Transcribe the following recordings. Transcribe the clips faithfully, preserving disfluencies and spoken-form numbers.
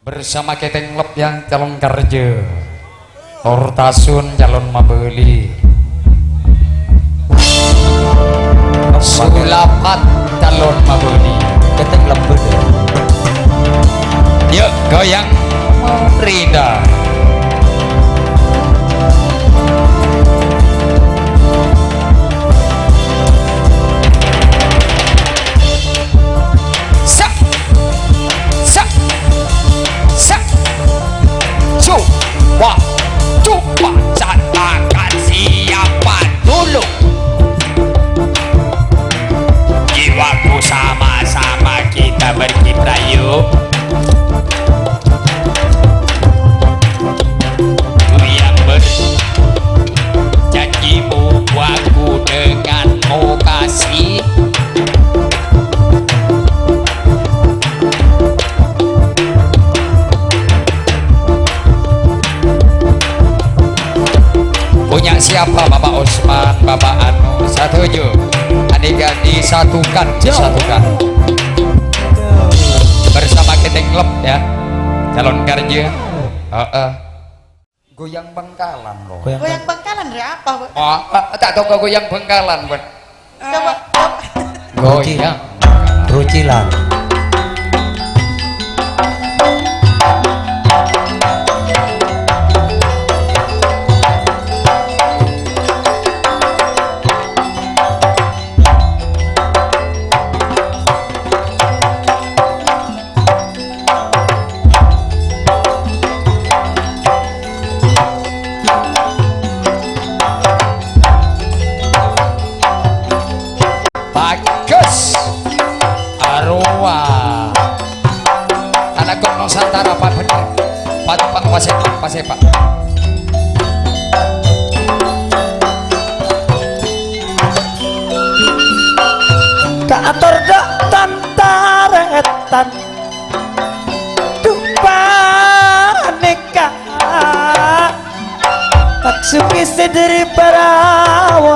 Bersama Keteng Lep ya, calon kerja. Tortasun calon mabeli. Sulapan calon mabeli. Keteng Lep bener. Yuk, goyang Rida. Sak, sak, sak. Coba, coba, catakan siapa dulu. Jiwaku sama-sama kita berkiprah, yuk. Goyang berjanjimu, aku denganmu kasih. Punya siapa, Bapak Usman, Bapak Anu? Setuju. Adik-adik, disatukan, disatukan. Bersama Keteng Lep ya. Calon kerja. Heeh. Goyang Bangkalan, loh. Goyang Goyang Bang- Bangkalan, rè apa, Bu? Oh, eh, tak tahu kok goyang Bangkalan, Bu. Coba, coba. Goyang. Rucilan. Bagus. Arowa. Anak kok Nusantara, Pak, bener. Pak, Pak, Pak Sepak, Pak Sepak. Kaator dâ' tan-tarètan. Dhu panèka maksudè sè dhâri Parawas.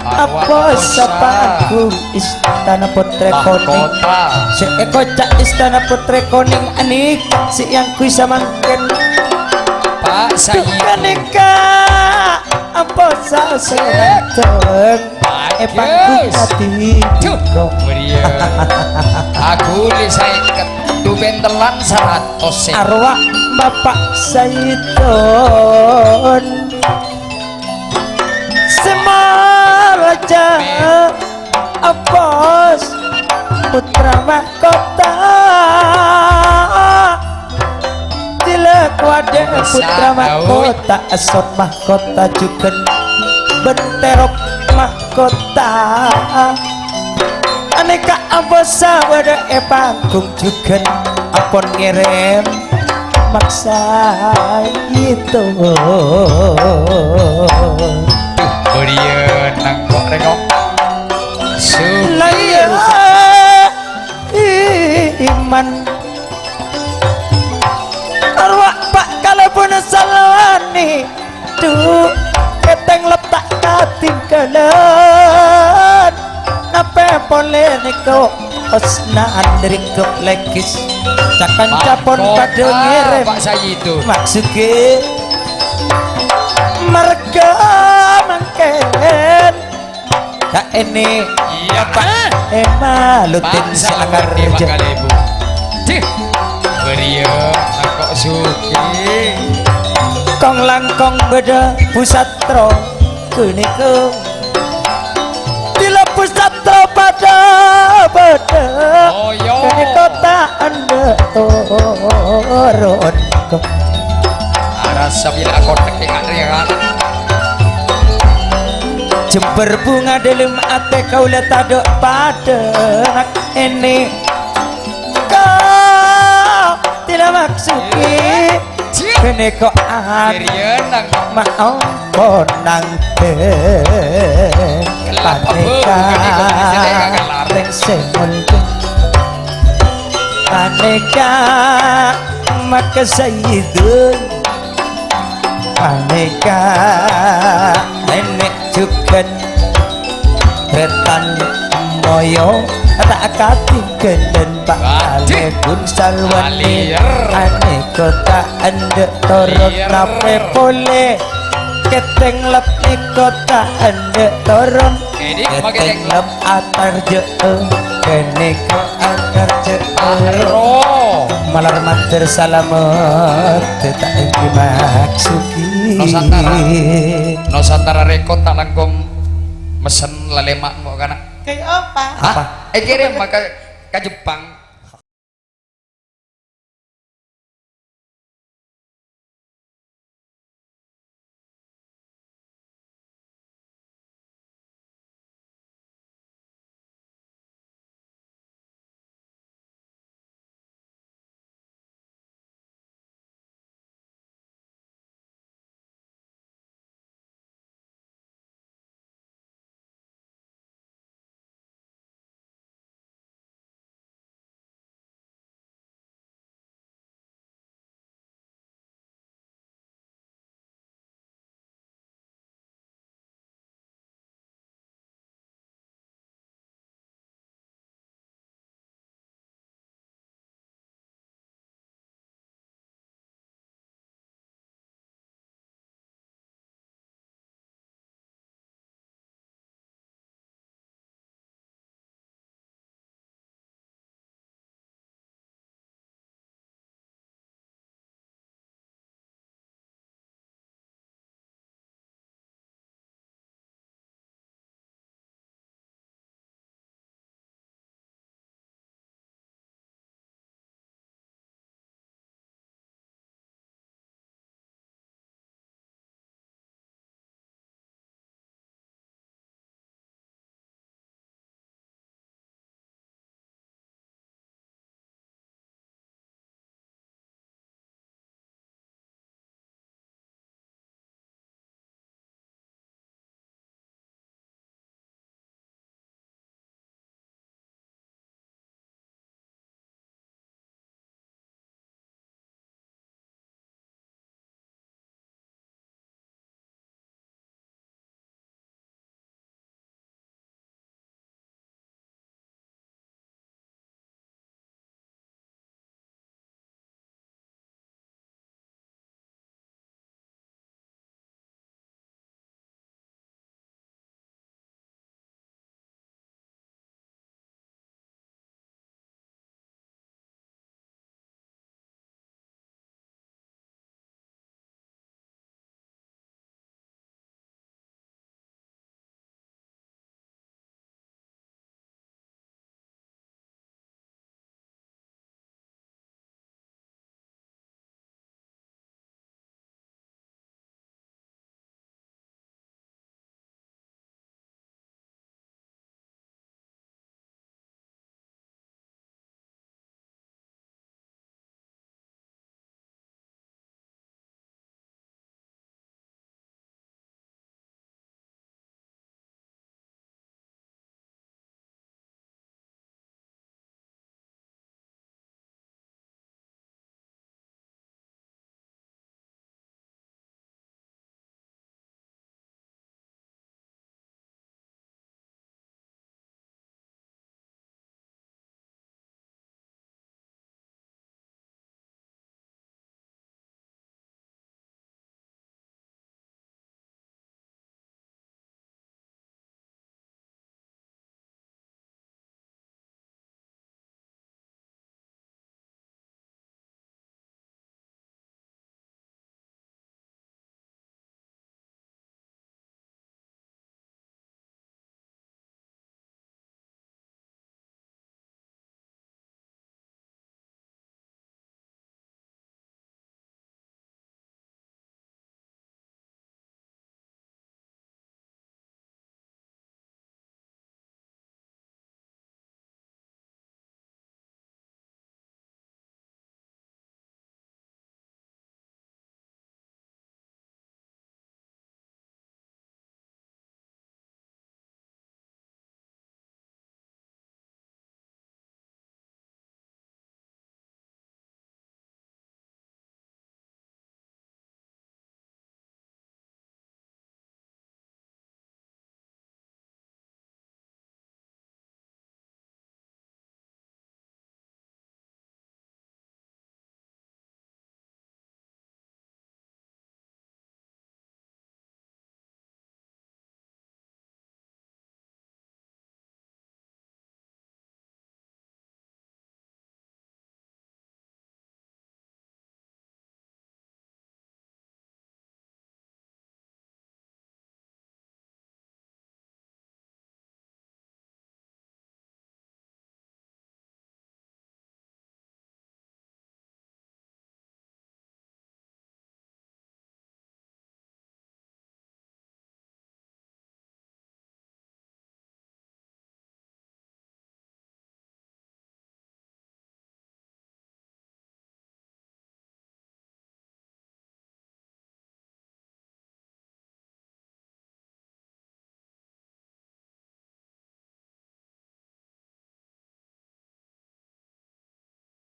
Apossa panggung istana Potrè Konèng. Mahkota. Sè èkoca' istana Potrè Konèng anèka sè èangghuy samangkèn. Pak Sayyid. Dhu panèka apossa sè randheng. È panggung ati. Duh, meriah. Aku li saèket, dupentelan saratos sè. Arwah Bapak Saidon. Semalaja apos putra mahkota. Tilak wadè putra mahkota, esot mahkota jhughân, benterok mahkota. Anèka apossa bâdâ è panggung jhughân, ampon ngèrèm maksa itu. Duh, bâdhiyâ nangko' rèko'. Su- Laya iman. Arwah Pak kalabuna salwanè. Dhu, Keteng Lep ta' katinggalan. Napè polè nèko osna andri kep legis. Ca-kanca pon padâ ngèrèm. Pak Sayyidun. Maksudè marghâ mangkèn. Ka' ènè. Iyâ, Pak. Èmalutin sè akar. Cih. Bâdhiyâ, nangko' sughi. Kong-langkong bâdâ pusatro ghânèka. Dila pusatro padâ bâdâ. Oh, iyâ. Ghânèka ta' endâ' toron. Arassa bilâ kothek è ka'dinto. Jembhâr bhunga dâlem atè kaulâ tadâ' padâ ènè. Ka' dila maksudè ghânèka an ma' ampon nangtè. Panèka rèng sè mondhut. Panèka maka sayyidun. Panèka nènè' jhughân rètan moyo Ta' akadhi ghândhâna Pak Waduh. Kalè Gun Salwani. Aliyer. Anèko ta' endâ' toron Aliyer. Tapè polè. Kètèng lep nèko ta' endâ' toron. Ini pakai Kètèng yang lep atarjâ'â. Kènèko atarjâ'â. Aro. Malar mater salamet. Ta' èngghi maksudi. Nusantara. Nusantara Record ta' langkong mesen lalèma' mo' kana. Kayak apa? Hah? Apa? Eh, kirim ka, ka Jepang.